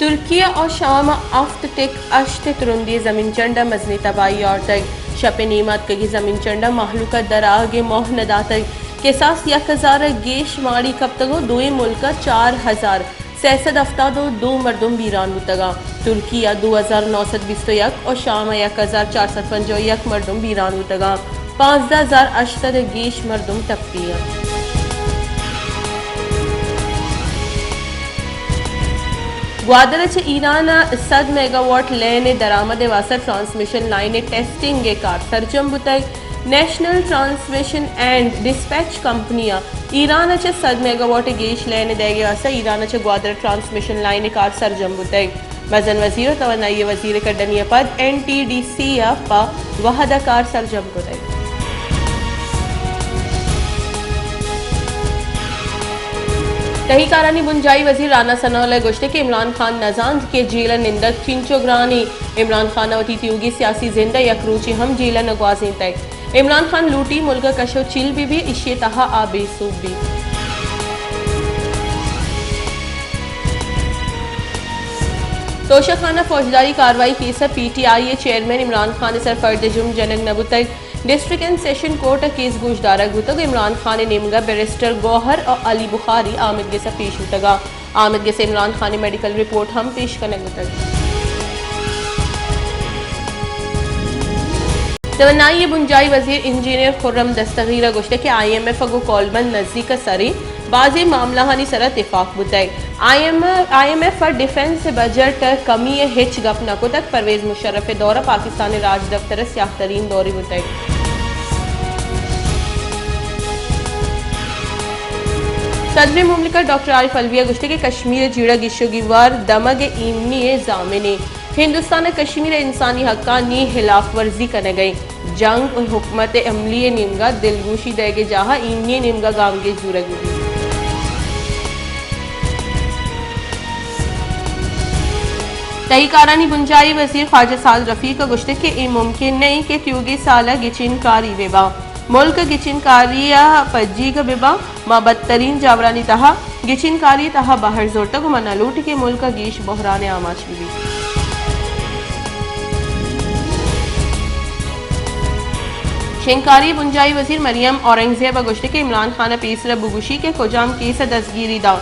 ترکیہ ءُ شام ءَ ہفت ٹک ہشت ءِ ترندی ءِ زمین چنڈ ءَ مزنیں تباہی آرتگ۔ شپ ءِ نیم ءَ اتکگیں زمین چنڈ ءَ مہلوک ءَ دراہگ ءِ موہ نہ داتگ۔ کساس یک ہزار ءَ گیش ماڑی کپتگ ءُ دوئیں ملک ءَ چار ہزار سئے سد ہفتاد ءُ دو مردم بیران بوتگ اَنت۔ ترکی ءَ دو ہزار نو سد بیست ءُ یک ءُ شام ءَ یک ہزار چار سد پنجاہ ءُ یک مردم بیران بوتگ اَنت۔ پانزدہ ہزار ہشت سد ءَ گیش مردم ٹپی اَنت۔ گوادر ءَ چہ ایران ءَ سد میگا واٹ لین ءِ درآمد ءِ واستہ ٹرانسمیشن لائن ءِ ٹیسٹنگ ءِ کار سرجم بوتگ۔ National transmission and dispatch company ءَ ایران ءَ چہ سد میگا واٹ ءِ گیش لین ءِ دئیگ ءِ واستہ ایران ءَ چہ گوادر ءَ ٹرانسمیشن لائن ءِ کار سرجم بوتگ۔ مزن وزیر ءُ توانائی ءِ وزیر ءِ کڈنی ءَ پد این ٹی ڈی سی ءَ پہ وھد ءَ کار سرجم کتگ۔ تہی کارانی بنجاہی وزیر رانا ثناء اللہ ءَ گوشتگ کہ عمران خان نہ زانت کہ جیل ءِ نندگ چنچو گران اِنت۔ عمران خان ءَ وتی تیوگیں سیاسی زند ءَ یک روچے ہم جیل ءَ نہ گوازینتگ۔ عمران خان لوٹی ملک ءَ کش ءُ چیل بہ بی، ایشی ءِ تہا آ بے سوب بیت۔ توشہ خانہ فوجداری کاروائی کیس ءَ پی ٹی آئی ءِ چیئرمین عمران خان ءِ سر فرد جرم جنگ نہ بوتگ۔ ڈسٹرکٹ اینڈ سیشن کورٹ ءَ کیس گوشدارگ بوتگ۔ عمران خان ءِ نیمگ ءَ بیرسٹر گوہر ءُ علی بخاری آمدگس ءَ پیش بوتگ اَنت۔ آمدگس ءَ عمران خان ءِ میڈیکل رپورٹ ہم پیش کنگ بوتگ۔ توانائی ءِ بنجاہی وزیر انجینئر خرم دستگیر ءَ گوشتگ کہ آئی ایم ایف ءَ گوں کولمن نزیک ءَ سریں بازیں معاملہانی سر ءَ تفاق بوتگ۔ I M, I M F ءَ ڈیفنس ءِ بجٹ ءِ کمی ءِ ہچ گپ نہ کتگ۔ پرویز مشرف ءِ دور ءَ پاکستان ءِ راجدپتر ءِ سیاہ ترین دورے بوتگ۔ صدر مملکت ڈاکٹر عارف علوی ءَ گوشتگ کہ کشمیر ءِ جیڑہ گیش ءُ گیوار دمگ ءِ ایمنی ءِ ضامن اِنت۔ ہندوستان ءَ کشمیر ءِ انسانی حقانی ہلاف ورزی کنگ ءَ اِنت۔ جنگ ءُ حکمت عملی ءِ نیمگ ءَ دلگوشی دئیگ ءِ جاہ ءَ ایمنی ءِ نیمگ ءَ گامگیج زورگ بہ بیت۔ تہی کارانی بنجاہی وزیر خواجہ سعد رفیق ءَ گوشتگ کہ اے ممکن نہ اِنت کہ تیوگیں سال ءَ گچین کاری بہ باں۔ ملک گچین کاری ءَ پجیگ بہ باں۔ ما بدترین جاورانی تہا گچین کاری ءِ تہا بہر زرتگ ءُ ما نہ لوٹیں کہ ملک ءَ گیش بحران ءِ آماچ بہ بیت۔ شنگکاری ءِ بنجاہی وزیر مریم اورنگزیب ءَ گوشتگ کہ عمران خان ءَ پیسر ءَ بگوشی کہ کجام کیس ءَ دزگیری داں۔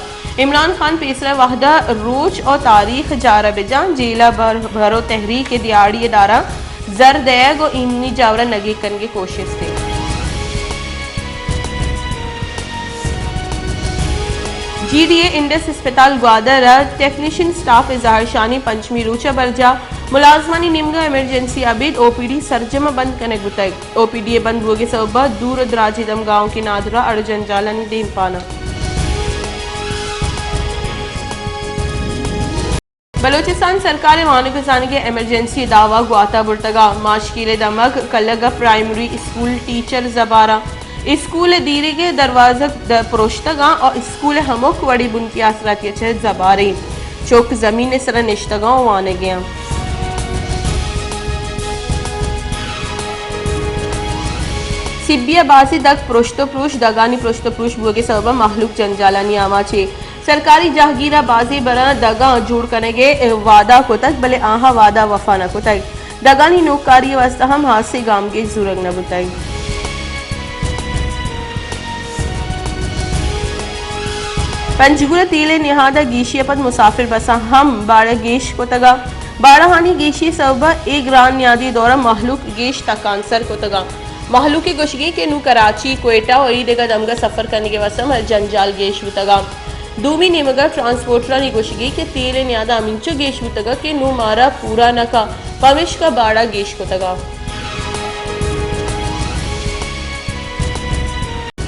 عمران خان پیسر ءَ وھد ءَ روچ ءُ تاریخ جار ءَ بجاں، جیل ءَ بر-، بھر ءُ تحریک ءِ دیہاڑی ءِ دار ءَ زر دئیگ ءُ ایمنی جاور ءَ نگیگ کنگ ءِ کوشست اِنت۔ جی ڈی اے انڈس ہسپتال گوادر ءَ ٹیکنیشن اسٹاف ءِ زہرشانی پنچمی روچ ءَ برجاہ، ملازمانی نیمگ ءَ ایمرجنسی ابید او پی ڈی سرجم ءَ بند کنگ بوتگ۔ او پی ڈی ءِ بند بوگ ءِ سبب ءَ دور ءُ دراجیں دمگاہاں کہ نادراہ اڑ جنجالانی دیمپان اَنت۔ بلوچستان سرکار ءِ وانگ ءُ زانگ ءِ ایمرجنسی دعوی گوات ءَ برتگ ءُ ماشکیل ءِ دمگ کلگ ءَ پرائمری اسکول ٹیچر زبار اَنت۔ اسکول ءِ دیریگ ءِ دروازگ د-، پروشتگ اَنت ءُ اسکول ءِ ہمک وڑیں بنکی آسراتی ءَ چہ زبار اِنت۔ چک زمین ءِ سر ءَ نشتگ اَنت ءُ وانگ ءَ اَنت۔ سبی ءَ بازیں دگ پرشت ءُ پروش، دگانی پرشت ءُ پروش بوگ ءِ سبب ءَ مہلوک جنجالانی آماچ اِنت۔ سرکاری جاہگیر ءَ بازیں براں دگاں جوڑ کنگ ءِ وعدہ کتگ، بلے آہاں وعدہ وفا نہ کتگ۔ دگانی نوکاری ءِ واستہ ہم ہاسیں گامگیج زورگ نہ بوتگ۔ پنجگور ءَ تیل ءِ نہاد ءَ گیشی ءَ پد مسافر بساں ہم باڑہ گیش کتگ ءُ باڑہانی گیشی ءِ سبب ءَ اے گران نیادی دور ءَ مہلوک گیش تکانسر کتگ ءُ مہلوک ءِ گوشگ اِنت کہ نوں کراچی، کوئٹہ ءُ اے دگہ دمگ ءَ سفر کنگ ءِ واستہ مئے جنجال گیش بوتگ ءُ دومی نیمگ ءَ ٹرانسپورٹرانی گوشگ اِنت کہ تیل ءِ نیاد ءَ ہمینچو گیش بوتگ کہ نوں مارا پورا نہ کنت، پمیشکا باڑہ گیش کتگ۔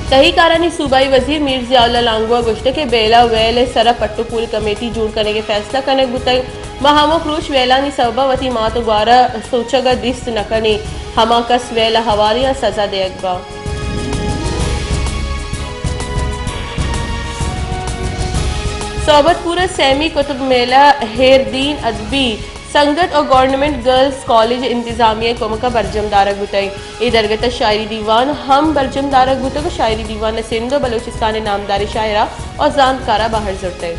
تہی کارانی صوبائی وزیر میر ضیاء اللہ لانگو ءَ گوشتگ کہ بیلہ ویل ءِ سر ءَ پٹ ءُ پول کمیٹی جوڑ کنگ ءِ فیصلہ کنگ بوتگ۔ ما ہمک روچ ویلانی سبب ءَ وتی مات ءُ گوار ءَ سوچگ ءَ دیست نہ کنیں۔ ہما کس ویل ءَ ہواریں آں سزا دئیگ باں۔ صحبت پور ءَ سیمی قطب میلہ ہیردین ادبی سنگت ءُ گورنمنٹ گرلز کالج ءِ انتظامیہ ءِ کمک ءَ برجم دارگ بوتگ۔ اے درگت ءَ شاعری دیوان ہم برجم دارگ بوتگ ءُ شاعری دیوان ءَ سندھ ءُ بلوچستان ءِ نامداریں شاعراں ءُ زانتکاراں بہر زرتگ۔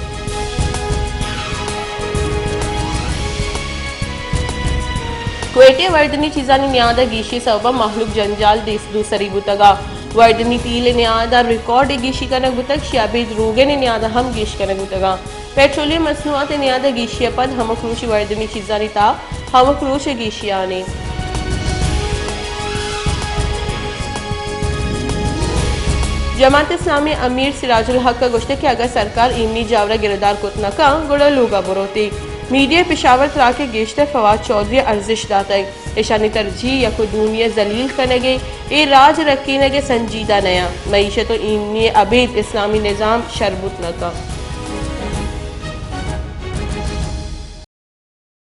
کوئٹہ ءَ وردنی چیزانی نیاد ءَ گیشی ءِ سوب ءَ مہلوک جنجال دیست دوسری بوتگ ءَ۔ وردنی تیل ءِ نیاد ءَ ریکارڈے گیشی کنگ بوتگ، شی ابید روگن ءِ نیاد ءَ ہم گیش کنگ بوتگ ءَ۔ پیٹرولیم مصنوعات ءِ نیاد ءَ گیشی ءَ پد ہمک روچی وردنی چیزانی تہا ہمک روچ ءِ گیشی آنی۔ جماعت اسلامی ءِ امیر سراج الحق ءَ گوشتگ کہ اگاں سرکار ایمنی جاور ءَ گرودار کت نہ کنت گڑا لوگ ءَ بروت۔ میڈیا ءَ پشاور تراک ءِ گیشتر فواد چوہدری ءَ ارزشت داتگ۔ ایشانی ترجیح یک ءُ دومی ءَ ذلیل کنگ ءُ اے راج رکینگ ءَ سنجیدہ نہ انت۔ معیشت ءُ ایمنی ءَ ابید اسلامی نظام شر بوت نہ کنت۔